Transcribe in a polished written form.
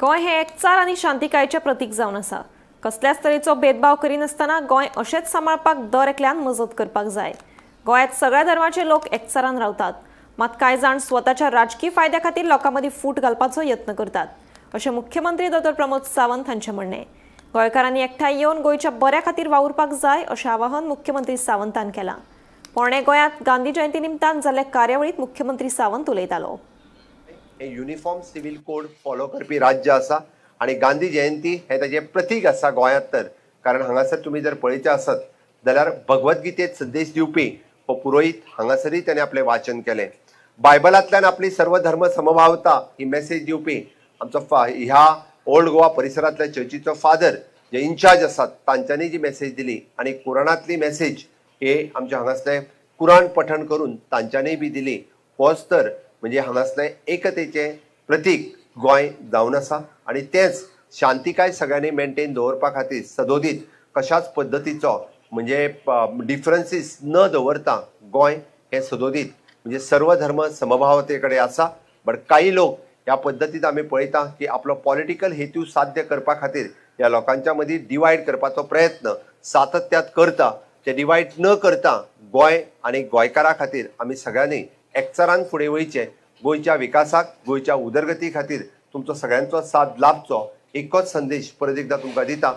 गोंय हे एकचार आनी शांतिकायेचें प्रतीक जावन आसा. कसल्याच तरेचो भेदभाव करिनासतना गोंय अशेंच सांबाळपाक दर एकल्यान मजत करपाक जाय. गोंयांत सगळ्या धर्माचे लोक एकचारान रावतात, मात कांय जाण स्वताच्या राजकी फायद्या खातीर लोकां मदीं फूट घालपाचो यत्न करतात, अशें मुख्यमंत्री डॉ प्रमोद सावंत हांचें म्हणणें. गोंयकारांनी एकठांय येवन गोंयच्या बऱ्या खातीर वावुरपाक जाय, अशें आवाहन मुख्यमंत्री सावंतान केलां. पोरणे गोंयांत गांधी जयंती निमतान जाल्ले कार्यावळींत मुख्यमंत्री सावंत उलयतालो. हे युनिफॉर्म सिव्हिल कोड फॉलो करपी राज्य आसा आनी गांधी जयंती हे ताजें प्रतीक आसा गोंयांत. तर कारण हांगासर तुमी जर पळयचें आसत जाल्यार भगवद्गीतेत संदेश दिवपी हो पुरोहीत हांगासरूय ताणें आपलें वाचन केलें. बायबलांतल्यान आपली सर्व धर्म समभावता ही मेसेज दिवपी आमचो ह्या ओल्ड गोवा परिसरांतल्या चर्चीचो फादर जे इन्चार्ज आसात तांच्यांनी जी मेसेज दिली आनी कुराणांतली मेसेज हे आमच्या हांगासले कुराण पठण करून तांच्यांनी बी दिली. होच तर म्हणजे हांगासलें एकतेचें प्रतीक गोंय जावन आसा आनी तेंच शांतिकाय सगळ्यांनी मेंटेन दवरपा खातीर सदोदीत कशाच पद्दतीचो म्हणजे डिफरन्सीस न दवरता गोंय हें सदोदीत म्हणजे सर्व धर्म समभावते कडेन आसा. बट काही लोक ह्या पद्दतींत आमी पळयता की आपलो पॉलिटिकल हेतू साध्य करपा खातीर ह्या लोकांच्या मदीं डिवायड करपाचो प्रयत्न सातत्यात करता. ते डिवायड न करता गोंय आनी गोंयकारां खातीर आमी सगळ्यांनी एकचारान फुडें वयचें. गोंयच्या विकासाक, गोंयच्या उदरगती खातीर तुमचो सगळ्यांचो साथ लाभचो एकच संदेश परत एकदा तुमकां दिता.